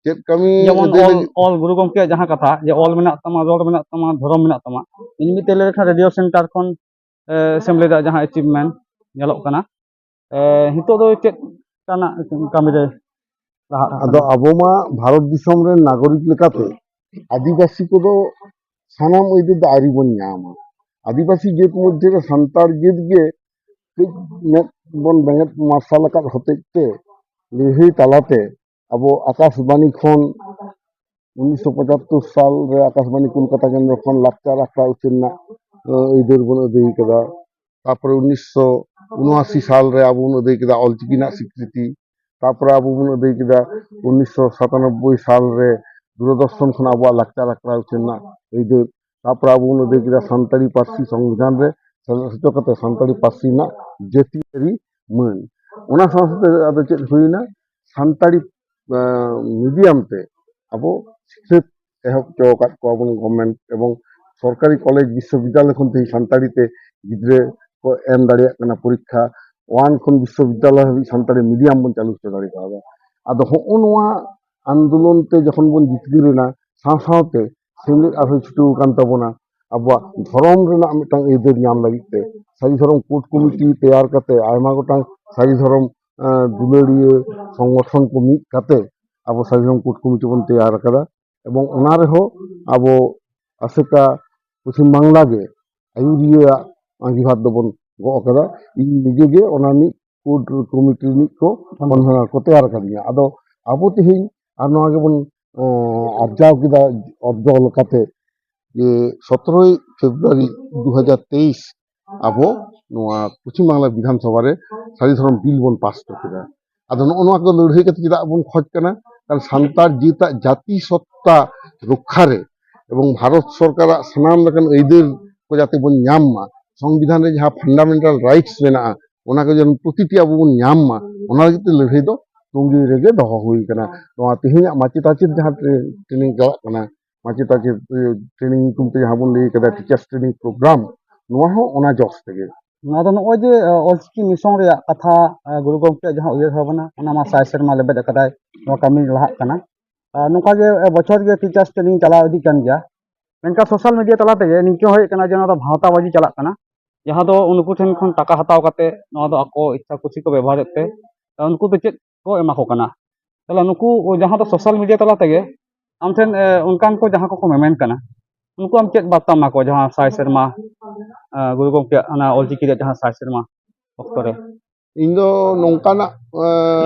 ᱪᱮᱫ ᱠᱟᱹᱢᱤ ᱡᱮᱢᱚᱱ ᱟᱹᱫᱟᱹᱭ ᱚᱞ, ᱞᱟᱹᱜᱤᱫ? ᱚᱞ ᱜᱩᱨᱩ ᱜᱚᱢᱠᱮᱭᱟᱜ ᱡᱟᱦᱟᱸ ᱠᱟᱛᱷᱟ ᱡᱮ ᱚᱞ ᱢᱮᱱᱟᱜ ᱛᱟᱢᱟ, ᱨᱚᱲ ᱢᱮᱱᱟᱜ ᱛᱟᱢᱟ, ᱫᱷᱚᱨᱚᱢ ᱢᱮᱱᱟᱜ ᱛᱟᱢᱟ, ᱤᱧ ᱢᱤᱫᱴᱮᱡ ᱞᱟᱹᱭ ᱞᱮᱠᱷᱟᱱ ᱨᱮᱰᱤᱭᱳ ᱥᱮᱱᱴᱟᱨ ᱠᱷᱚᱱ, ᱮ, ᱥᱮᱢᱞᱮᱫᱟᱜ ᱡᱟᱦᱟᱸ ᱮᱪᱤᱵᱷᱢᱮᱱᱴ ᱧᱮᱞᱚᱜ ᱠᱟᱱᱟ, ᱮ, ᱱᱤᱛᱚᱜ ᱫᱚ ᱪᱮᱫ ᱞᱮᱠᱟᱱᱟᱜ ᱠᱟᱹᱢᱤ ᱨᱮ ᱞᱟᱦᱟᱜ ᱠᱟᱱᱟ? ᱟᱫᱚ ᱟᱵᱚ ᱢᱟ ᱵᱷᱟᱨᱚᱛ ᱫᱤᱥᱚᱢ ᱨᱮᱱ ᱱᱟᱜᱚᱨᱤᱠ ᱞᱮᱠᱟᱛᱮ ᱟᱹᱫᱤᱵᱟᱹᱥᱤ ᱠᱚᱫᱚ ᱥᱟᱱᱟᱢ ᱟᱹᱭᱫᱟᱹᱨ ᱫᱚ ᱟᱹᱣᱨᱤ ᱵᱚᱱ ᱧᱟᱢᱟ᱾ ᱟᱹᱫᱤᱵᱟᱹᱥᱤ ᱡᱟᱹᱛ ᱢᱚᱫᱽᱫᱷᱮ ᱨᱮ ᱥᱟᱱᱛᱟᱲ ᱡᱟᱹᱛ ᱜᱮ ᱠᱟᱹᱡ ᱢᱮᱫ ᱵᱚᱱ ᱵᱮᱸᱜᱮᱫ ᱢᱟᱨᱥᱟᱞ ᱟᱠᱟᱫ ᱦᱚᱛᱮᱡ ᱛᱮ ᱞᱟᱹᱲᱦᱟᱹᱭ ᱛᱟᱞᱟᱛᱮ ᱟᱵᱚ ᱟᱠᱟᱥᱵᱟণᱤ ᱠᱷᱚᱱ ᱩᱱᱤᱥᱥᱚ ᱯᱚᱸᱪᱟᱛᱛᱳᱨ ᱥᱟᱞ ᱨᱮ ᱟᱠᱟᱥᱵᱟᱬᱤ ᱠᱳᱞᱠᱟᱛᱟ ᱠᱮᱱᱫᱨᱚ ᱠᱷᱚᱱ ᱞᱟᱠᱪᱟᱨ ᱟᱠᱷᱲᱟ ᱩᱪᱷᱟᱹᱱ ᱨᱮᱱᱟᱜ, ᱟᱹ, ᱟᱹᱭᱫᱟᱹᱨ ᱵᱚᱱ ᱟᱹᱫᱟᱹᱭ ᱠᱟᱫᱟ᱾ ᱛᱟᱨᱯᱚᱨᱮ ᱩᱱᱤᱥᱥᱚ ᱩᱱᱚᱟᱥᱤ ᱥᱟᱞ ᱨᱮ ᱟᱵᱚ ᱵᱚᱱ ᱟᱹᱫᱟᱹᱭ ᱠᱮᱫᱟ ᱚᱞᱪᱤᱠᱤ ᱨᱮᱱᱟᱜ ᱥᱤᱠᱨᱤᱛᱤ᱾ ᱛᱟᱨᱯᱚᱨᱮ ᱟᱵᱚ ᱵᱚᱱ ᱟᱹᱫᱟᱹᱭ ᱠᱮᱫᱟ ᱩᱱᱤᱥᱥᱚ ᱥᱟᱛᱟᱱᱚᱵᱵᱳᱭ ᱥᱟᱞ ᱨᱮ ᱫᱩᱨᱚᱫᱚᱨᱥᱚᱱ ᱠᱷᱚᱱ ᱟᱵᱚᱣᱟᱜ ᱞᱟᱠᱪᱟᱨ ᱟᱠᱷᱲᱟ ᱩᱪᱷᱟᱹᱱ ᱨᱮᱱᱟᱜ ᱟᱹᱭᱫᱟᱹᱨ᱾ ᱛᱟᱨᱯᱚᱨᱮ ᱟᱵᱚ ᱵᱚᱱ ᱟᱹᱫᱟᱹᱭ ᱠᱮᱫᱟ ᱥᱟᱱᱛᱟᱲᱤ ᱯᱟᱹᱨᱥᱤ ᱥᱚᱝᱵᱤᱫᱷᱟᱱ ᱨᱮ ᱥᱮᱞᱮᱫ ᱦᱚᱪᱚ ᱠᱟᱛᱮ ᱥᱟᱱᱛᱟᱲᱤ ᱯᱟᱹᱨᱥᱤ ᱨᱮᱱᱟᱜ ᱡᱟᱹᱛᱤᱭᱟᱹᱨᱤ ᱢᱟᱹᱱ᱾ ᱚᱱᱟ ᱥᱟᱶ ᱥᱟᱶᱛᱮ ᱟᱫᱚ ᱪᱮᱫ ᱦᱩᱭᱱᱟ? ᱥᱟᱱᱛᱟᱲᱤ, ᱟᱸ, ᱢᱤᱰᱤᱭᱟᱢ ᱛᱮ ᱟᱵᱚ ᱥᱤᱠᱷᱱᱟᱹᱛ ᱮᱦᱚᱵ ᱦᱚᱪᱚ ᱟᱠᱟᱫ ᱠᱚᱣᱟ ᱵᱚᱱ ᱜᱚᱵᱷᱢᱮᱱᱴ ᱮᱵᱚᱝ ᱥᱚᱨᱠᱟᱨᱤ ᱠᱚᱞᱮᱡᱽ ᱵᱤᱥᱥᱚᱵᱤᱫᱽᱫᱟᱞᱚᱭ ᱠᱷᱚᱱ ᱛᱮᱦᱮᱧ ᱥᱟᱱᱛᱟᱲᱤ ᱛᱮ ᱜᱤᱫᱽᱨᱟᱹ ᱠᱚ ᱮᱢ ᱫᱟᱲᱮᱭᱟᱜ ᱠᱟᱱᱟ ᱯᱚᱨᱤᱠᱠᱷᱟ᱾ ᱳᱣᱟᱱ ᱠᱷᱚᱱ ᱵᱤᱥᱥᱚᱵᱤᱫᱽᱫᱟᱞᱚᱭ ᱦᱟᱹᱵᱤᱡ ᱥᱟᱱᱛᱟᱲᱤ ᱢᱤᱰᱤᱭᱟᱢ ᱵᱚᱱ ᱪᱟᱹᱞᱩ ᱦᱚᱪᱚ ᱫᱟᱲᱮ ᱠᱟᱣᱫᱟ᱾ ᱟᱫᱚ ᱦᱚᱸᱜᱼᱚ ᱱᱚᱣᱟ ᱟᱱᱫᱳᱞᱚᱱ ᱛᱮ ᱡᱚᱠᱷᱚᱱ ᱵᱚᱱ ᱡᱤᱛᱠᱟᱹᱨ ᱮᱱᱟ, ᱥᱟᱶ ᱥᱟᱶᱛᱮ ᱥᱮᱢᱞᱮᱫ ᱟᱨᱦᱚᱸ ᱪᱷᱩᱴᱟᱹᱣ ᱟᱠᱟᱱ ᱛᱟᱵᱚᱱᱟ ᱟᱵᱚᱣᱟᱜ ᱫᱷᱚᱨᱚᱢ ᱨᱮᱱᱟᱜ ᱢᱤᱫᱴᱟᱝ ᱟᱹᱭᱫᱟᱹᱨ ᱧᱟᱢ ᱞᱟᱹᱜᱤᱫ ᱛᱮ᱾ ᱥᱟᱹᱨᱤ ᱫᱷᱚᱨᱚᱢ ᱠᱳᱰ ᱠᱚᱢᱤᱴᱤ ᱛᱮᱭᱟᱨ ᱠᱟᱛᱮ ᱟᱭᱢᱟ ᱜᱚᱴᱟᱝ ᱥᱟᱹᱨᱤ ᱫᱷᱚᱨᱚᱢ, ᱟᱸ, ᱫᱩᱞᱟᱹᱲᱤᱭᱟᱹ ᱥᱚᱝᱜᱚᱴᱷᱚᱱ ᱠᱚ ᱢᱤᱫ ᱠᱟᱛᱮ ᱟᱵᱚ ᱥᱟᱹᱨᱤ ᱫᱷᱚᱨᱚᱢ ᱠᱳᱰ ᱠᱚᱢᱤᱴᱤ ᱵᱚᱱ ᱛᱮᱭᱟᱨ ᱟᱠᱟᱫᱟ᱾ ᱮᱵᱚᱝ ᱚᱱᱟ ᱨᱮᱦᱚᱸ ᱟᱵᱚ ᱟᱥᱮᱠᱟ ᱯᱚᱪᱷᱤᱢ ᱵᱟᱝᱞᱟ ᱜᱮ ᱟᱹᱭᱩᱨᱤᱭᱟᱹ ᱟᱜ ᱢᱟᱹᱡᱷᱤ ᱵᱷᱟᱨ ᱫᱚᱵᱚᱱ ᱜᱚᱜ ᱟᱠᱟᱫᱟ᱾ ᱤᱧ ᱱᱤᱡᱮ ᱜᱮ ᱚᱱᱟ ᱨᱤᱱᱤᱡ ᱠᱳᱨ ᱠᱚᱢᱤᱴᱤ ᱨᱤᱱᱤᱡ ᱠᱚ ᱠᱚᱱᱵᱷᱮᱱᱟᱨ ᱠᱚ ᱛᱮᱭᱟᱨ ᱟᱠᱟᱫᱤᱧᱟ᱾ ᱟᱫᱚ ᱟᱵᱚ ᱛᱮᱦᱮᱧ ᱟᱨ ᱱᱚᱣᱟ ᱜᱮᱵᱚᱱ ᱟᱨᱡᱟᱣ ᱠᱮᱫᱟ ᱚᱨᱡᱚ ᱞᱮᱠᱟᱛᱮ, ᱡᱮ ᱥᱚᱛᱨᱚᱭ ᱯᱷᱮᱵᱽᱨᱩᱣᱟᱨᱤ ᱫᱩ ᱦᱟᱡᱟᱨ ᱛᱮᱭᱤᱥ ᱟᱵᱚ ᱱᱚᱣᱟ ᱯᱚᱪᱷᱤᱢ ᱵᱟᱝᱞᱟ ᱵᱤᱫᱷᱟᱱ ᱥᱚᱵᱷᱟ ᱨᱮ ᱥᱟᱹᱨᱤ ᱫᱷᱚᱨᱚᱢ ᱵᱤᱞ ᱵᱚᱱ ᱯᱟᱥ ᱦᱚᱪᱚ ᱠᱮᱫᱟ᱾ ᱟᱫᱚ ᱱᱚᱜᱼᱚ ᱱᱚᱣᱟ ᱠᱚ ᱞᱟᱹᱲᱦᱟᱹᱭ ᱠᱟᱛᱮ ᱪᱮᱫᱟᱜ ᱵᱚᱱ ᱠᱷᱚᱡᱽ ᱠᱟᱱᱟ? ᱠᱟᱨᱚᱱ ᱥᱟᱱᱛᱟᱲ ᱡᱟᱹᱛᱟᱜ ᱡᱟᱹᱛᱤ ᱥᱚᱛᱛᱟ ᱨᱚᱠᱠᱷᱟ ᱨᱮ ᱮᱵᱚᱝ ᱵᱷᱟᱨᱚᱛ ᱥᱚᱨᱠᱟᱨᱟᱜ ᱥᱟᱱᱟᱢ ᱞᱮᱠᱟᱱ ᱟᱹᱭᱫᱟᱹᱨ ᱠᱚ ᱡᱟᱛᱮ ᱵᱚᱱ ᱧᱟᱢ ᱢᱟ, ᱥᱚᱝᱵᱤᱫᱷᱟᱱ ᱨᱮ ᱡᱟᱦᱟᱸ ᱯᱷᱟᱱᱰᱟᱢᱮᱱᱴᱟᱞ ᱨᱟᱭᱤᱴᱥ ᱢᱮᱱᱟᱜᱼᱟ, ᱚᱱᱟ ᱠᱚ ᱡᱮᱢᱚᱱ ᱯᱨᱚᱛᱤᱴᱤ ᱟᱵᱚ ᱵᱚᱱ ᱧᱟᱢ ᱢᱟ, ᱚᱱᱟ ᱞᱟᱹᱜᱤᱫ ᱛᱮ ᱞᱟᱹᱲᱦᱟᱹᱭ ᱫᱚ ᱛᱚᱸᱜᱮ ᱨᱮᱜᱮ ᱫᱚᱦᱚ ᱦᱩᱭ ᱠᱟᱱᱟ᱾ ᱱᱚᱣᱟ ᱛᱮᱦᱮᱧᱟᱜ ᱢᱟᱪᱮᱛ ᱟᱪᱮᱛ ᱡᱟᱦᱟᱸ ᱴᱨᱮ-, ᱴᱨᱮᱱᱤᱝ ᱪᱟᱞᱟᱜ ᱠᱟᱱᱟ, ᱢᱟᱪᱮᱛ ᱟᱪᱮᱛ, ᱮ, ᱴᱨᱮᱱᱤᱝ ᱧᱩᱛᱩᱢ ᱛᱮ ᱡᱟᱦᱟᱸ ᱵᱚᱱ ᱞᱟᱹᱭ ᱠᱟᱫᱟ, ᱴᱤᱪᱟᱨᱥ ᱴᱨᱮᱱᱤᱝ ᱯᱨᱳᱜᱨᱟᱢ, ᱱᱚᱣᱟ ᱦᱚᱸ ᱚᱱᱟ ᱡᱚᱥ ᱛᱮᱜᱮ᱾ ᱱᱚᱣᱟ ᱫᱚ ᱱᱚᱜᱼᱚᱭ ᱡᱮ, ᱮ, ᱚᱞᱪᱤᱠᱤ ᱢᱤᱥᱚᱱ ᱨᱮᱭᱟᱜ ᱠᱟᱛᱷᱟ, ᱮ, ᱜᱩᱨᱩ ᱜᱚᱢᱠᱮᱭᱟᱜ ᱡᱟᱦᱟᱸ ᱩᱭᱦᱟᱹᱨ ᱵᱷᱟᱵᱽᱱᱟ, ᱚᱱᱟ ᱢᱟ ᱥᱟᱭ ᱥᱮᱨᱢᱟ ᱞᱮᱵᱮᱫ ᱟᱠᱟᱫᱟᱭ, ᱱᱚᱣᱟ ᱠᱟᱹᱢᱤ ᱞᱟᱦᱟᱜ ᱠᱟᱱᱟ᱾ ᱟᱨ ᱱᱚᱝᱠᱟ ᱜᱮ, ᱮ, ᱵᱚᱪᱷᱚᱨ ᱜᱮ ᱴᱤᱪᱟᱨᱥ ᱴᱨᱮᱱᱤᱝ ᱪᱟᱞᱟᱣ ᱤᱫᱤᱜ ᱠᱟᱱ ᱜᱮᱭᱟ᱾ ᱢᱮᱱᱠᱷᱟᱱ ᱥᱳᱥᱟᱞ ᱢᱤᱰᱤᱭᱟ ᱛᱟᱞᱟ ᱛᱮᱜᱮ ᱱᱤᱝᱠᱟᱹ ᱦᱩᱭᱩᱜ ᱠᱟᱱᱟ ᱡᱮ ᱱᱚᱣᱟ ᱫᱚ ᱵᱷᱟᱶᱛᱟᱵᱟᱡᱤ ᱪᱟᱞᱟᱜ ᱠᱟᱱᱟ, ᱡᱟᱦᱟᱸ ᱫᱚ ᱩᱱᱠᱩ ᱴᱷᱮᱱ ᱠᱷᱚᱱ ᱴᱟᱠᱟ ᱦᱟᱛᱟᱣ ᱠᱟᱛᱮ ᱱᱚᱣᱟ ᱫᱚ ᱟᱠᱚ ᱤᱪᱪᱷᱟ ᱠᱩᱥᱤ ᱠᱚ ᱵᱮᱵᱚᱦᱟᱨᱮᱫ ᱛᱮ, ᱩᱱᱠᱩ ᱫᱚ ᱪᱮᱫ ᱠᱚ ᱮᱢᱟ ᱠᱚ ᱠᱟᱱᱟ? ᱛᱟᱦᱚᱞᱮ ᱱᱩᱠᱩ ᱡᱟᱦᱟᱸ ᱫᱚ ᱥᱳᱥᱟᱞ ᱢᱤᱰᱤᱭᱟ ᱛᱟᱞᱟ ᱛᱮᱜᱮ ᱟᱢ ᱴᱷᱮᱱ, ᱮ, ᱚᱱᱠᱟᱱ ᱠᱚ ᱡᱟᱦᱟᱸ ᱠᱚᱠᱚ ᱢᱮᱢᱮᱱ ᱠᱟᱱᱟ, ᱩᱱᱠᱩ ᱟᱢ ᱪᱮᱫ ᱵᱟᱨᱛᱟᱢ ᱮᱢᱟ ᱠᱚᱣᱟ ᱡᱟᱦᱟᱸ ᱥᱟᱭ ᱥᱮᱨᱢᱟ, ᱮ, ᱜᱩᱨᱩ ᱜᱚᱢᱠᱮᱭᱟᱜ ᱚᱱᱟ ᱚᱞᱪᱤᱠᱤ ᱨᱮᱭᱟᱜ ᱡᱟᱦᱟᱸ ᱥᱟᱭ ᱥᱮᱨᱢᱟ ᱚᱠᱛᱚ ᱨᱮ? ᱤᱧ ᱫᱚ ᱱᱚᱝᱠᱟᱱᱟᱜ, ᱮ,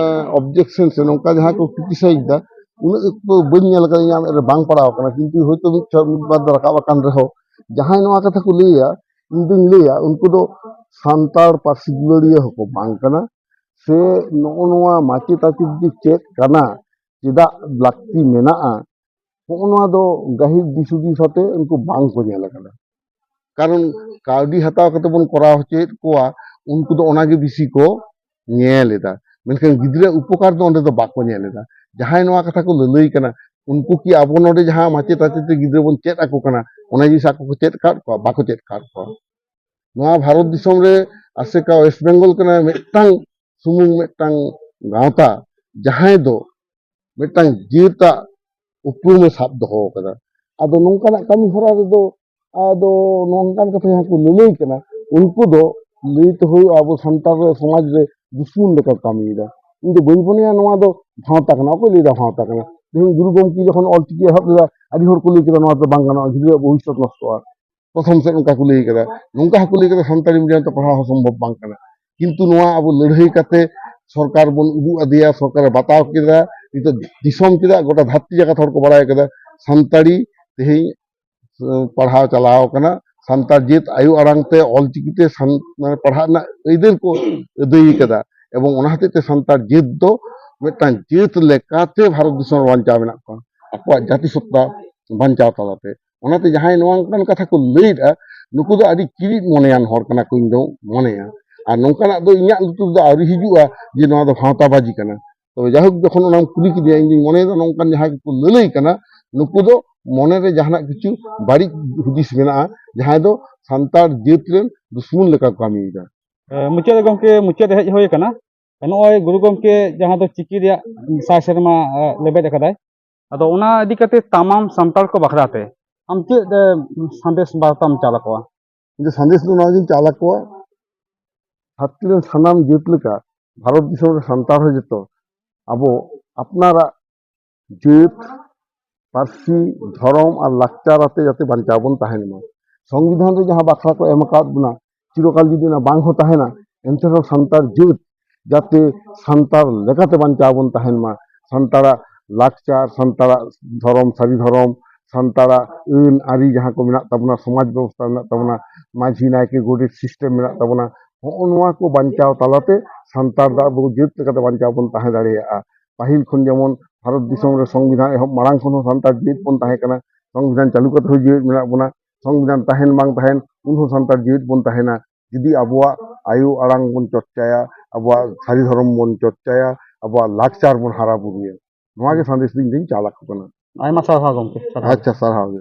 ᱚᱵᱡᱮᱠᱥᱚᱱ ᱥᱮ ᱱᱚᱝᱠᱟ ᱡᱟᱦᱟᱸ ᱠᱚ ᱠᱨᱤᱴᱤᱥᱟᱭᱤᱡᱽ ᱫᱟ, ᱩᱱᱟᱹᱜ ᱮᱠᱴᱩ ᱵᱟᱹᱧ ᱧᱮᱞ ᱟᱠᱟᱫᱟ, ᱤᱧ ᱟᱢ ᱨᱮ ᱵᱟᱝ ᱯᱟᱲᱟᱣ ᱟᱠᱟᱱᱟ, ᱠᱤᱱᱛᱩ ᱦᱚᱭᱛᱳ ᱢᱤᱫ ᱪᱷᱚ-, ᱢᱤᱫ ᱵᱟᱨ ᱫᱚ ᱨᱟᱠᱟᱵ ᱟᱠᱟᱱ ᱨᱮᱦᱚᱸ, ᱡᱟᱦᱟᱸᱭ ᱱᱚᱣᱟ ᱠᱟᱛᱷᱟ ᱠᱚ ᱞᱟᱹᱭᱟ, ᱤᱧ ᱫᱩᱧ ᱞᱟᱹᱭᱟ ᱩᱱᱠᱩ ᱫᱚ ᱥᱟᱱᱛᱟᱲ ᱯᱟᱹᱨᱥᱤ ᱫᱩᱞᱟᱹᱲᱤᱭᱟᱹ ᱦᱚᱸᱠᱚ ᱵᱟᱝ ᱠᱟᱱᱟ, ᱥᱮ ᱱᱚᱜᱼᱚ ᱱᱚᱣᱟ ᱢᱟᱪᱮᱛ ᱟᱪᱮᱛ ᱡᱮ ᱪᱮᱫ ᱠᱟᱱᱟ, ᱪᱮᱫᱟᱜ ᱞᱟᱹᱠᱛᱤ ᱢᱮᱱᱟᱜᱼᱟ, ᱱᱚᱜᱼᱚ ᱱᱚᱣᱟ ᱫᱚ ᱜᱟᱹᱦᱤᱨ ᱫᱤᱥ ᱦᱩᱫᱤᱥ ᱟᱛᱮ ᱩᱱᱠᱩ ᱵᱟᱝ ᱠᱚ ᱧᱮᱞ ᱟᱠᱟᱫᱟ᱾ ᱠᱟᱨᱚᱱ ᱠᱟᱹᱣᱰᱤ ᱦᱟᱛᱟᱣ ᱠᱟᱛᱮ ᱵᱚᱱ ᱠᱚᱨᱟᱣ ᱦᱚᱪᱚᱭᱮᱫ ᱠᱚᱣᱟ, ᱩᱱᱠᱩ ᱫᱚ ᱚᱱᱟᱜᱮ ᱵᱮᱥᱤ ᱠᱚ ᱧᱮᱞ ᱮᱫᱟ, ᱢᱮᱱᱠᱷᱟᱱ ᱜᱤᱫᱽᱨᱟᱹ ᱩᱯᱚᱠᱟᱨ ᱫᱚ ᱚᱸᱰᱮ ᱫᱚ ᱵᱟᱠᱚ ᱧᱮᱞ ᱮᱫᱟ᱾ ᱡᱟᱦᱟᱸᱭ ᱱᱚᱣᱟ ᱠᱟᱛᱷᱟ ᱠᱚ ᱞᱟᱹᱞᱟᱹᱭ ᱠᱟᱱᱟ, ᱩᱱᱠᱩ ᱠᱤ ᱟᱵᱚ ᱱᱚᱰᱮ ᱡᱟᱦᱟᱸ ᱢᱟᱪᱮᱛ ᱟᱪᱮᱛ ᱛᱮ ᱜᱤᱫᱽᱨᱟᱹ ᱵᱚᱱ ᱪᱮᱫ ᱟᱠᱚ ᱠᱟᱱᱟ, ᱚᱱᱟ ᱡᱤᱱᱤᱥ ᱟᱠᱚ ᱠᱚ ᱪᱮᱫ ᱟᱠᱟᱫ ᱠᱚᱣᱟ? ᱵᱟᱠᱚ ᱪᱮᱫ ᱟᱠᱟᱫ ᱠᱚᱣᱟ᱾ ᱱᱚᱣᱟ ᱵᱷᱟᱨᱚᱛ ᱫᱤᱥᱚᱢ ᱨᱮ ᱟᱥᱮᱠᱟ ᱳᱭᱮᱥᱴ ᱵᱮᱝᱜᱚᱞ ᱠᱟᱱᱟ ᱢᱤᱫᱴᱟᱝ ᱥᱩᱢᱩᱝ ᱢᱤᱫᱴᱟᱝ ᱜᱟᱶᱛᱟ, ᱡᱟᱦᱟᱸᱭ ᱫᱚ ᱢᱤᱫᱴᱟᱝ ᱡᱟᱹᱛᱟᱜ ᱩᱯᱨᱩᱢᱮ ᱥᱟᱵ ᱫᱚᱦᱚ ᱟᱠᱟᱫᱟ᱾ ᱟᱫᱚ ᱱᱚᱝᱠᱟᱱᱟᱜ ᱠᱟᱹᱢᱤ ᱦᱚᱨᱟ ᱨᱮᱫᱚ, ᱟᱫᱚ ᱱᱚᱝᱠᱟᱱ ᱠᱟᱛᱷᱟ ᱡᱟᱦᱟᱸ ᱠᱚ ᱞᱟᱹᱞᱟᱹᱭ ᱠᱟᱱᱟ, ᱩᱱᱠᱩ ᱫᱚ ᱞᱟᱹᱭ ᱛᱮ ᱦᱩᱭᱩᱜᱼᱟ ᱟᱵᱚ ᱥᱟᱱᱛᱟᱲ ᱨᱮ ᱥᱚᱢᱟᱡᱽ ᱨᱮ ᱫᱩᱥᱢᱚᱱ ᱞᱮᱠᱟ ᱠᱟᱹᱢᱤᱭᱮᱫᱟ᱾ ᱤᱧ ᱫᱚ ᱵᱟᱹᱧ ᱢᱚᱱᱮᱭᱟ ᱱᱚᱣᱟ ᱫᱚ ᱵᱷᱟᱶᱛᱟ ᱠᱟᱱᱟ᱾ ᱚᱠᱚᱭ ᱞᱟᱹᱭᱫᱟ ᱵᱷᱟᱶᱛᱟ ᱠᱟᱱᱟ? ᱛᱮᱦᱮᱧ ᱜᱩᱨᱩ ᱜᱚᱢᱠᱮ ᱡᱚᱠᱷᱚᱱ ᱚᱞᱪᱤᱠᱤ ᱮᱦᱚᱵ ᱞᱮᱫᱟ, ᱟᱹᱰᱤ ᱦᱚᱲ ᱠᱚ ᱞᱟᱹᱭ ᱠᱮᱫᱟ, "ᱱᱚᱣᱟ ᱫᱚ ᱵᱟᱝ ᱜᱟᱱᱚᱜᱼᱟ, ᱜᱤᱫᱽᱨᱟᱹᱣᱟᱜ ᱵᱷᱚᱵᱤᱥᱥᱚᱛ ᱱᱚᱥᱴᱚᱜᱼᱟ᱾" ᱯᱨᱚᱛᱷᱚᱢ ᱥᱮᱫ ᱚᱱᱠᱟ ᱠᱚ ᱞᱟᱹᱭ ᱠᱮᱫᱟ, ᱱᱚᱝᱠᱟ ᱦᱚᱸᱠᱚ ᱞᱟᱹᱭ ᱠᱮᱫᱟ, "ᱥᱟᱱᱛᱟᱲᱤ ᱢᱤᱰᱤᱭᱟᱢ ᱛᱮ ᱯᱟᱲᱦᱟᱣ ᱦᱚᱸ ᱥᱚᱢᱵᱷᱚᱵ ᱵᱟᱝ ᱠᱟᱱᱟ᱾" ᱠᱤᱱᱛᱩ ᱱᱚᱣᱟ ᱟᱵᱚ ᱞᱟᱹᱲᱦᱟᱹᱭ ᱠᱟᱛᱮ ᱥᱚᱨᱠᱟᱨ ᱵᱚᱱ ᱩᱫᱩᱜ ᱟᱫᱮᱭᱟ, ᱥᱚᱨᱠᱟᱨᱮ ᱵᱟᱛᱟᱣ ᱠᱮᱫᱟ᱾ ᱱᱤᱛᱚᱜ ᱫᱤᱥᱚᱢ ᱪᱮᱫᱟᱜ, ᱜᱚᱴᱟ ᱫᱷᱟᱹᱨᱛᱤ ᱡᱟᱠᱟᱛ ᱦᱚᱲ ᱠᱚ ᱵᱟᱲᱟᱭ ᱠᱮᱫᱟ, ᱥᱟᱱᱛᱟᱲᱤ ᱛᱮᱦᱮᱧ ᱯᱟᱲᱦᱟᱣ ᱪᱟᱞᱟᱣ ᱠᱟᱱᱟ᱾ ᱥᱟᱱᱛᱟᱲ ᱡᱟᱹᱛ ᱟᱭᱳ ᱟᱲᱟᱝ ᱛᱮ ᱚᱞᱪᱤᱠᱤ ᱛᱮ ᱥᱟᱱ-, ᱢᱟᱱᱮ ᱯᱟᱲᱦᱟᱜ ᱨᱮᱱᱟᱜ ᱟᱹᱭᱫᱟᱹᱨ ᱠᱚ ᱟᱹᱫᱟᱹᱭ ᱠᱟᱫᱟ᱾ ᱮᱵᱚᱝ ᱚᱱᱟ ᱦᱚᱛᱮᱡ ᱛᱮ ᱥᱟᱱᱛᱟᱲ ᱡᱟᱹᱛ ᱫᱚ ᱢᱤᱫᱴᱟᱝ ᱡᱟᱹᱛ ᱞᱮᱠᱟᱛᱮ ᱵᱷᱟᱨᱚᱛ ᱫᱤᱥᱚᱢ ᱨᱮ ᱵᱟᱧᱪᱟᱣ ᱢᱮᱱᱟᱜ ᱠᱚᱣᱟ, ᱟᱠᱚᱣᱟᱜ ᱡᱟᱹᱛᱤ ᱥᱚᱛᱛᱟ ᱵᱟᱧᱪᱟᱣ ᱛᱟᱞᱟᱛᱮ᱾ ᱚᱱᱟᱛᱮ ᱡᱟᱦᱟᱸᱭ ᱱᱚᱣᱟ ᱚᱱᱠᱟᱱ ᱠᱟᱛᱷᱟ ᱠᱚ ᱞᱟᱹᱭᱮᱫᱼᱟ, ᱱᱩᱠᱩ ᱫᱚ ᱟᱹᱰᱤ ᱠᱤᱨᱤᱡ ᱢᱚᱱᱮᱭᱟᱱ ᱦᱚᱲ ᱠᱟᱱᱟ ᱠᱚ, ᱤᱧ ᱫᱚ ᱢᱚᱱᱮᱭᱟ᱾ ᱟᱨ ᱱᱚᱝᱠᱟᱱᱟᱜ ᱫᱚ ᱤᱧᱟᱹᱜ ᱞᱩᱛᱩᱨ ᱫᱚ ᱟᱹᱣᱨᱤ ᱦᱤᱡᱩᱜᱼᱟ ᱡᱮ ᱱᱚᱣᱟ ᱫᱚ ᱵᱷᱟᱶᱛᱟᱵᱟᱡᱤ ᱠᱟᱱᱟ᱾ ᱛᱚᱵᱮ ᱡᱟᱭᱦᱳᱠ, ᱡᱚᱠᱷᱚᱱ ᱚᱱᱟᱢ ᱠᱩᱞᱤ ᱠᱤᱫᱤᱧᱟ, ᱤᱧ ᱫᱩᱧ ᱢᱚᱱᱮᱭᱮᱫᱟ ᱱᱚᱝᱠᱟᱱ ᱡᱟᱦᱟᱸᱭ ᱠᱚᱠᱚ ᱞᱟᱹᱞᱟᱹᱭ ᱠᱟᱱᱟ, ᱱᱩᱠᱩ ᱫᱚ ᱢᱚᱱᱮᱨᱮ ᱡᱟᱦᱟᱱᱟᱜ ᱠᱤᱪᱷᱩ ᱵᱟᱹᱲᱤᱡ ᱦᱩᱫᱤᱥ ᱢᱮᱱᱟᱜᱼᱟ, ᱡᱟᱦᱟᱸᱭ ᱫᱚ ᱥᱟᱱᱛᱟᱲ ᱡᱟᱹᱛ ᱨᱮᱱ ᱫᱩᱥᱢᱚᱱ ᱞᱮᱠᱟ ᱠᱚ ᱠᱟᱹᱢᱤᱭᱮᱫᱟ᱾ ᱮ, ᱢᱩᱪᱟᱹᱫ ᱨᱮ ᱜᱚᱢᱠᱮ, ᱢᱩᱪᱟᱹᱫ ᱨᱮ ᱦᱮᱡ ᱦᱩᱭ ᱟᱠᱟᱱᱟ᱾ ᱱᱚᱜᱼᱚᱭ ᱜᱩᱨᱩ ᱜᱚᱢᱠᱮ ᱡᱟᱦᱟᱸ ᱫᱚ ᱪᱤᱠᱤ ᱨᱮᱭᱟᱜ ᱥᱟᱭ ᱥᱮᱨᱢᱟ, ᱮ, ᱞᱮᱵᱮᱫ ᱟᱠᱟᱫᱟᱭ, ᱟᱫᱚ ᱚᱱᱟ ᱤᱫᱤ ᱠᱟᱛᱮ ᱛᱟᱢᱟᱢ ᱥᱟᱱᱛᱟᱲ ᱠᱚ ᱵᱟᱠᱷᱨᱟ ᱛᱮ ᱟᱢ ᱪᱮᱫ, ᱮ, ᱥᱟᱸᱫᱮᱥ ᱵᱟᱨᱛᱟᱢ ᱪᱟᱞ ᱟᱠᱚᱣᱟ? ᱤᱧ ᱫᱚ ᱥᱟᱸᱫᱮᱥ ᱫᱚ ᱱᱚᱣᱟᱜᱤᱧ ᱪᱟᱞ ᱟᱠᱚᱣᱟ, ᱫᱷᱟᱹᱨᱛᱤ ᱨᱮᱱ ᱥᱟᱱᱟᱢ ᱡᱟᱹᱛ ᱞᱮᱠᱟ ᱵᱷᱟᱨᱚᱛ ᱫᱤᱥᱚᱢ ᱨᱮ ᱥᱟᱱᱛᱟᱲ ᱦᱚᱸ ᱡᱚᱛᱚ ᱟᱵᱚ ᱟᱯᱱᱟᱨᱟᱜ ᱡᱟᱹᱛ, ᱯᱟᱹᱨᱥᱤ, ᱫᱷᱚᱨᱚᱢ ᱟᱨ ᱞᱟᱠᱪᱟᱨ ᱟᱛᱮ ᱡᱟᱛᱮ ᱵᱟᱧᱪᱟᱣ ᱵᱚᱱ ᱛᱟᱦᱮᱱ ᱢᱟ᱾ ᱥᱚᱝᱵᱤᱫᱷᱟᱱ ᱨᱮ ᱡᱟᱦᱟᱸ ᱵᱟᱠᱷᱨᱟ ᱠᱚ ᱮᱢ ᱟᱠᱟᱫ ᱵᱚᱱᱟ, ᱪᱤᱨᱚᱠᱟᱞ ᱡᱩᱫᱤ ᱚᱱᱟ ᱵᱟᱝ ᱦᱚᱸ ᱛᱟᱦᱮᱱᱟ, ᱮᱱᱛᱮ ᱨᱮᱦᱚᱸ ᱥᱟᱱᱛᱟᱲ ᱡᱟᱹᱛ ᱡᱟᱛᱮ ᱥᱟᱱᱛᱟᱲ ᱞᱮᱠᱟᱛᱮ ᱵᱟᱧᱪᱟᱣ ᱵᱚᱱ ᱛᱟᱦᱮᱱ ᱢᱟ, ᱥᱟᱱᱛᱟᱲᱟᱜ ᱞᱟᱠᱪᱟᱨ, ᱥᱟᱱᱛᱟᱲᱟᱜ ᱫᱷᱚᱨᱚᱢ, ᱥᱟᱹᱨᱤ ᱫᱷᱚᱨᱚᱢ, ᱥᱟᱱᱛᱟᱲᱟᱜ ᱟᱹᱱ ᱟᱹᱨᱤ ᱡᱟᱦᱟᱸ ᱠᱚ ᱢᱮᱱᱟᱜ ᱛᱟᱵᱚᱱᱟ, ᱥᱚᱢᱟᱡᱽ ᱵᱮᱵᱚᱥᱛᱷᱟ ᱢᱮᱱᱟᱜ ᱛᱟᱵᱚᱱᱟ, ᱢᱟᱹᱡᱷᱤ ᱱᱟᱭᱠᱮ ᱜᱚᱰᱮᱛ system ᱢᱮᱱᱟᱜ ᱛᱟᱵᱚᱱᱟ, ᱦᱚᱸᱜᱼᱚ ᱱᱚᱣᱟ ᱠᱚ ᱵᱟᱧᱪᱟᱣ ᱛᱟᱞᱟᱛᱮ ᱥᱟᱱᱛᱟᱲ ᱫᱚ ᱟᱵᱚ ᱡᱟᱹᱛ ᱞᱮᱠᱟᱛᱮ ᱵᱟᱧᱪᱟᱣ ᱵᱚᱱ ᱛᱟᱦᱮᱸ ᱫᱟᱲᱮᱭᱟᱜᱼᱟ᱾ ᱯᱟᱹᱦᱤᱞ ᱠᱷᱚᱱ ᱡᱮᱢᱚᱱ ᱵᱷᱟᱨᱚᱛ ᱫᱤᱥᱚᱢ ᱨᱮ ᱥᱚᱝᱵᱤᱫᱷᱟᱱ ᱮᱦᱚᱵ ᱢᱟᱲᱟᱝ ᱠᱷᱚᱱ ᱦᱚᱸ ᱥᱟᱱᱛᱟᱲ ᱡᱟᱹᱛ ᱵᱚᱱ ᱛᱟᱦᱮᱸ ᱠᱟᱱᱟ, ᱥᱚᱝᱵᱤᱫᱷᱟᱱ ᱪᱟᱹᱞᱩ ᱠᱟᱛᱮ ᱦᱚᱸ ᱡᱮᱣᱮᱫ ᱢᱮᱱᱟᱜ ᱵᱚᱱᱟ, ᱥᱚᱝᱵᱤᱫᱷᱟᱱ ᱛᱟᱦᱮᱱ ᱵᱟᱝ ᱛᱟᱦᱮᱱ ᱩᱱ ᱦᱚᱸ ᱥᱟᱱᱛᱟᱲ ᱡᱟᱹᱛ ᱵᱚᱱ ᱛᱟᱦᱮᱱᱟ᱾ ᱡᱩᱫᱤ ᱟᱵᱚᱣᱟᱜ ᱟᱭᱳ ᱟᱲᱟᱝ ᱵᱚᱱ ᱪᱚᱨᱪᱟᱭᱟ, ᱟᱵᱚᱣᱟᱜ ᱥᱟᱹᱨᱤ ᱫᱷᱚᱨᱚᱢ ᱵᱚᱱ ᱪᱚᱨᱪᱟᱭᱟ, ᱟᱵᱚᱣᱟᱜ ᱞᱟᱠᱪᱟᱨ ᱵᱚᱱ ᱦᱟᱨᱟ ᱵᱩᱨᱩᱭᱟ, ᱱᱚᱣᱟ ᱜᱮ ᱥᱟᱸᱫᱮᱥ ᱫᱚ ᱤᱧ ᱫᱚᱧ ᱪᱟᱞ ᱟᱠᱚ ᱠᱟᱱᱟ᱾ ᱟᱭᱢᱟ ᱥᱟᱨᱦᱟᱣ ᱜᱚᱢᱠᱮ, ᱥᱟᱨᱦᱟᱣ᱾ ᱟᱪᱪᱷᱟ, ᱥᱟᱨᱦᱟᱣ ᱜᱮ᱾